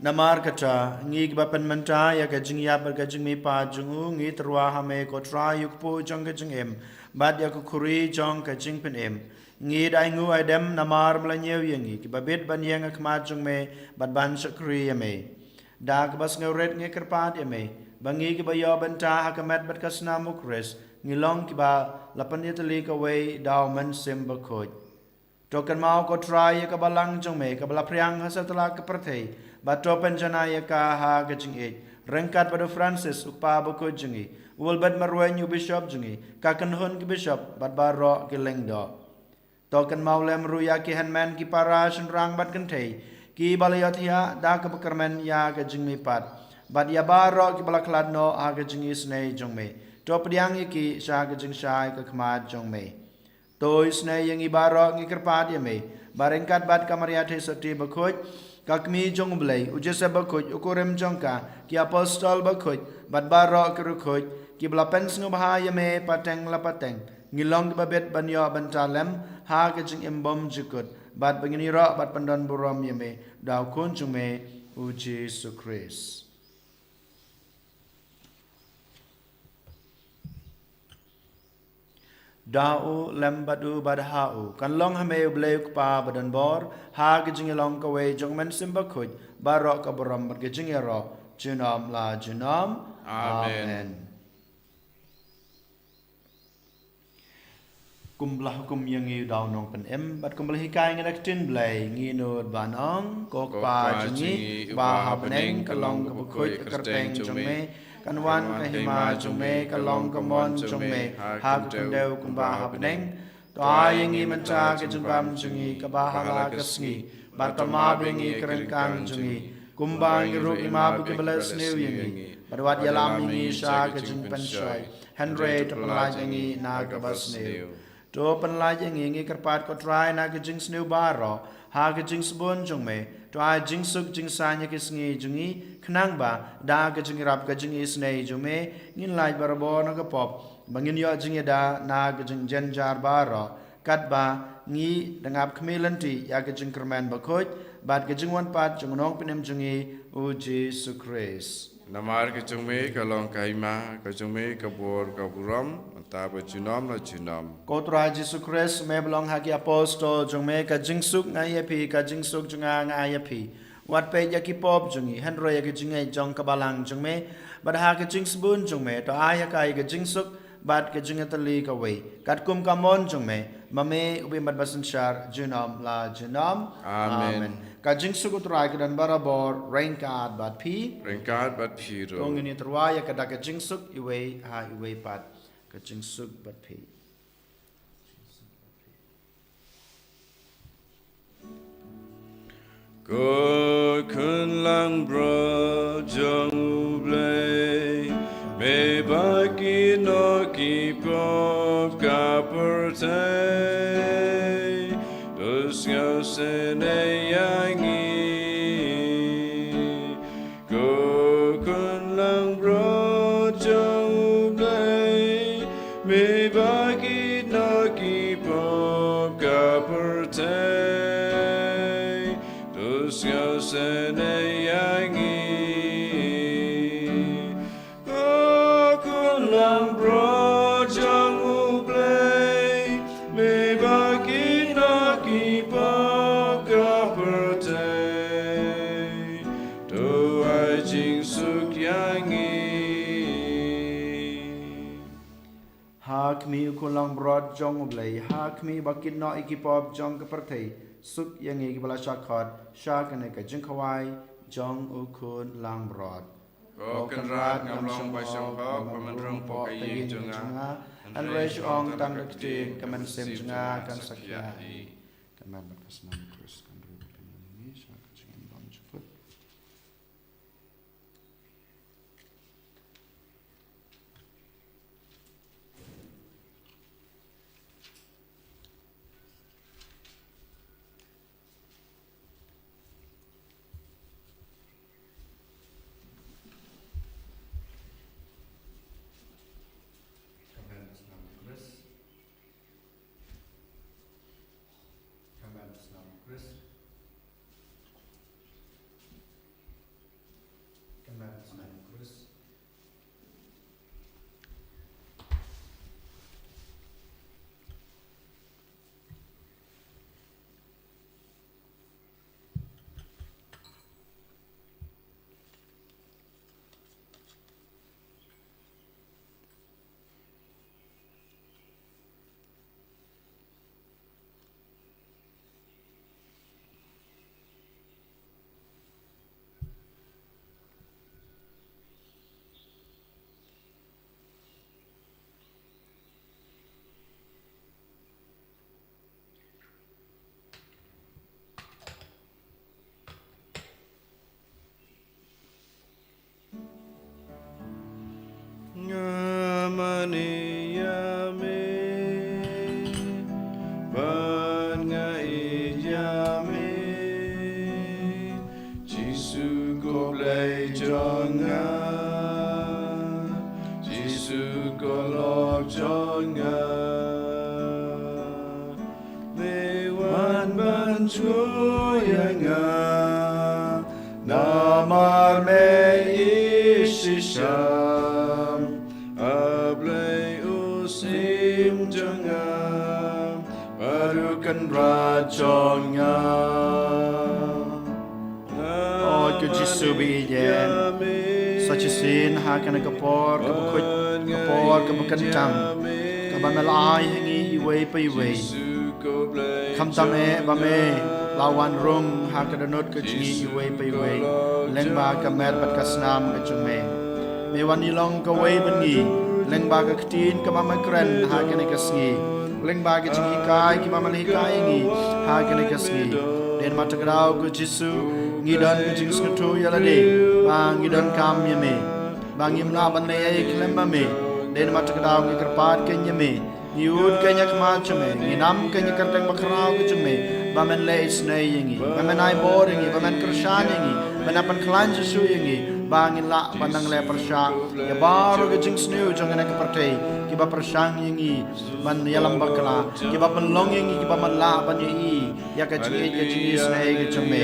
Namar kata, ngi kiba pynmynta ïa ka jingïap bad ka jingmihpat jong u, ngi tyrwa ha me ko Trai u kpu jong ka jingim, bad ïa ka khuri jong ka jingpynim. Ngi da ainguh aidem namar me la ñiew ïa ngi kiba bit ban ïeng ha khmat jong me bad ban shakri ïa me. Da kaba sngewrit ngi kyrpad ïa me ba ngi kiba ïoh bynta ha ka met bad ka snam u Khrist, ngi long kiba la pynïatylli kawei da u Mynsiem Bakhuid. To kynmaw ko Trai ïa ka balang jong me kaba la phriang ha satlak ka pyrthei, bad to pynjanai ïa ka ha ka jingïeit, ryngkat bad u Francis u kpa bakhuid jong ngi, u Albert Marwein u bishop jong ngi, ka kynhun ki bishop bad baroh ki lyngdoh. To kynmaw lem ruh ïa ki hynmen ki para shynrang bad kynthei kiba la ïohthiah da kaba kyrmen ïa ka jingmihpat, bad ïa baroh kiba la khlad noh ha ka jingisynei jong me. To pdiang ïa ki sha ka jingshai ka khmat jong me. To isynei ïa ngi baroh, ngi kyrpad ïa me ba ryngkat bad ka Maria Theisotti bakhuid, ka Kmie jong u Blei, u Joseph bakhuid, u kurim jong ka, ki apostol bakhuid, bad baroh ki riewkhuid kiba la pynsngewbha ïa me pateng la pateng, ngi long kiba bit ban ïoh bynta lem ha ka jingim bymjukut, bad ba ngin ïaroh bad pyndonburom ïa me da u Khun jong me u Jisu Khrist. Da u, lem bad u, bad ha u, kan long ha me u Blei u Kpa badonbor, ha ka jingïalong kawei jong u Mynsiem Bakhuid, baroh ka burom bad ka jingïaroh junom la junom. Amen. Amen. Kumba la hukum ïa ngi da u Nongpynim, bad kumba la hikai ngi da ka ktien Blei, ngi nud ban ong, ko Kpa jong ngi uba ha bneng, ka long kaba khuid ka kyrteng jong me, kan wan ka hima jong me, kan long ka mon jong me ha ka khyndew kumba ha bneng. To ai ïa ngi mynta ka jingbam jong ngi kaba ha la ka sngi, bad to map ïa ngi ka ryngkang jong ngi, kumba ngi ruh ngi map ïa kiba leh sniew ïa ngi, bad wat ïalam ïa ngi sha ka jingpynshoi, hynrei to pynlait ïa ngi na kaba sniew. To pynlait ïa ngi, ngi kyrpad ko Trai, na ka jingsniew baroh, ha ka jingsbun jong me, to ai jingsuk jingsaiñ ïa ki sngi jong ngi, khnang ba da ka jingïarap ka jingisynei jong me, ngin lait barabor na ka pop, ba ngin ïoh jingïada na ka jingjynjar baroh, katba ngi dang ap khmih lynti ïa ka jingkyrmen bakhuid bad ka jingwan pat jong u Nongpynim jong ngi, u Jisu Khrist. Namar ka jong me ka long ka hima, ka jong me ka bor, ka burom, mynta bad junom la junom. Ko Trai Jisu Khrist, me ba la ong ha ki apostol jong me, ka jingsuk nga ai ïa phi, ka jingsuk jong nga nga ai ïa phi. Wat peit ïa ki pop jong ngi, hynrei ïa ka jingngeit jong ka balang jong me, bad ha ka jingsbun jong me, to ai ha ka ïa ka jingsuk bad ka jingïatylli kawei, katkum ka mon jong me, ma me u bym bad basynshar junom la junom. Amen. Amen. Ka jingsuk u Trai ka don barabor ryngkat bad phi. Ryngkat bad phi ruh. To ngin ïatyrwa ïa ka da ka jingsuk iwei ha iwei pat. Ka jingsuk bad phi. Ko Khun Langbrot jong U Blei, me ba kit noh ki pop ka pyrthei, to sngewsynei ïa ngi. Ko Khun Langbrot jong U Blei, me ba kit noh ki pop ka pyrthei, to sngewsynei ïa ngi. Ko Khun Langbrot jong U Blei, me ba kit noh ki pop ka pyrthei, to ai jingsuk ïa ngi. Ha khmih Khun langbrot jong U Blei, ha khmih ba kit noh ïa ki pop jong ka pyrthei, suk ïa ngi kiba la shah khot sha kane ka jingkhawai jong U Khun langbrot. Ko Kynrad, ngam long ba shong hok ba men rung hapoh ka ïing jong nga, hynrei shu ong tang da ka ktien, ka mynsiem jong nga kan sa khiah hi. Ka met bad ka snam Khrist kan ru bad kan ïeng ïa ngi sha ka jingim bymjukut. Ka met bad ka snam Khrist. Ka met bad ka snam Khrist. Nga mane ïa me, bad nga ïeit ïa me. Jisu ko Blei jong nga, Jisu ko lok jong nga. Me wan ban jngoh ïa nga, namar me ïeit shisha. A Blei u Syiem jong nga, bad u Kynrad jong nga. Oi ko Jisu ba ïeit, sa shisien ha kane ka por kaba khuid, ka por kaba kyntang, kaba me la ai ha ngi iwei pa iwei. Khamtam eh ba me la wan rung ha ka dohnud ka jong ngi iwei pa iwei lyngba ka met bad ka snam ka jong me. Me wan ïalong kawei bad ngi lyngba ka ktien kaba me kren ha kane ka sngi, lyngba ka jinghikai kaba me la hikai ïa ngi ha kane ka sngi. Dei namar kata ka daw ko Jisu, ngi don ka jingsngewthuh ïa lade ba ngi donkam ïa me, ba ngim lah ban leh ei khlem ma me. Dei namar kata ka daw ngi kyrpad kein ïa me, ngi ud kein ïa ka khmat jong me, ngi nam kein ïa ka kyrteng bakhraw ka jong me, ba men leh isynei ïa ngi, ba men ai bor ïa ngi, ba men kyrshan ïa ngi, ba men pynkhlaiñ shuh shuh ïa ngi, ba ngin lah ban nang leh pyrshah ïa baroh ka jingsniew jong kane ka pyrthei, kiba pyrshang ïa ngi ban ïalam bakla, kiba pynlong ïa ngi kiba man lah ban ïohi ïa ka jingïeit ka jingisynei ka jong me.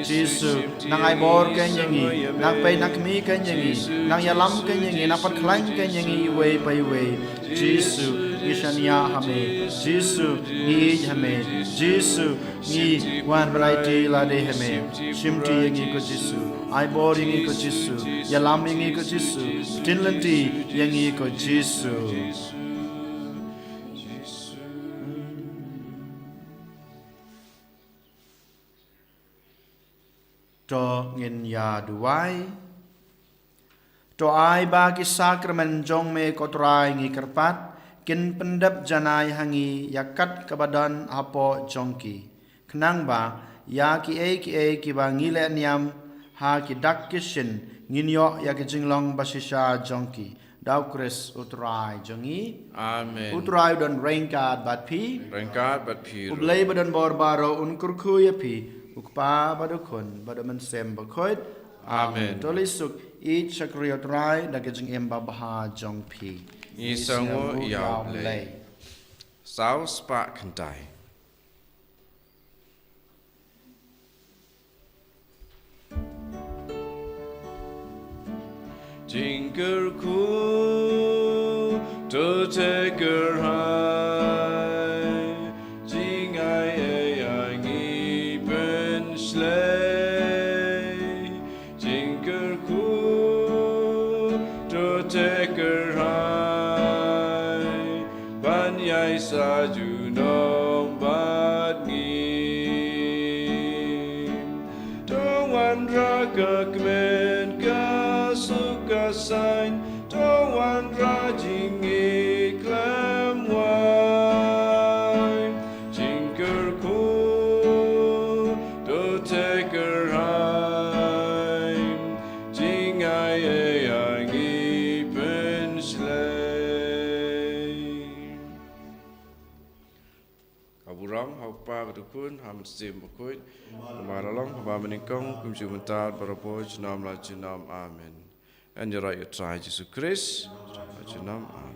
Jisu, nang ai bor kein ïa ngi, nang peit nang khmih kein ïa ngi, nang ïalam kein ïa ngi, nang pynkhlaiñ kein ïa ngi iwei pa iwei. Jisu, ngi shaniah ha me. Jisu, ngi ïeit ha me. Jisu, ngi wan ban aiti lade ha me. Shimti ïa ngi ko Jisu. Ai bor ïa ngi ko Jisu. Ïalam ïa ngi ko Jisu. Ktien lynti ïa ngi ko Jisu. To ngin ïa duwai. To ai ba ki sakramen jong me ko Trai ngi kyrpad, kin pyndep janai ha ngi ïa kat kaba don hapoh jong ki. Khnang ba ïa kiei kiei kiba ngi leh niam ha ki dak ki shin, ngin ïoh ïa ki jinglong ba shisha jong ki. Da U Khrist U Trai jong ngi. Amen. U Trai u don ryngkat bad phi. Ryngkat bad phi ruh. U Blei ba don bor baroh un kyrkhu ïa phi. U Kpa bad U Khun bad U Mynsiem Bakhuid. Amen. Amen. To leit suk, ïeit shakri ïa U Trai da ka jingim babha jong phi. Ngi sngewnguh ïa U Blei. Saw spah kynthai. Jingkyrkhu to te kyrhai, jingai ei ei ngi pynshlei. Jingkyrkhu to te kyrhai, ban Ka kmen ka suk ka saiñ, to wanrah jingïeit khlem wai. Jingkyrkhu to theh kyrhai, jingai ïa ngi pynshlei. Ka burom ha u Kpa, ka Khun, ha u Mynsiem Bakhuid, kumba la long ha ba mynnyngkong, kumjuh mynta, barabor junom la junom. Amen. Ngan ïaroh ïa u Trai Jisu Khrist, la junom. Amen.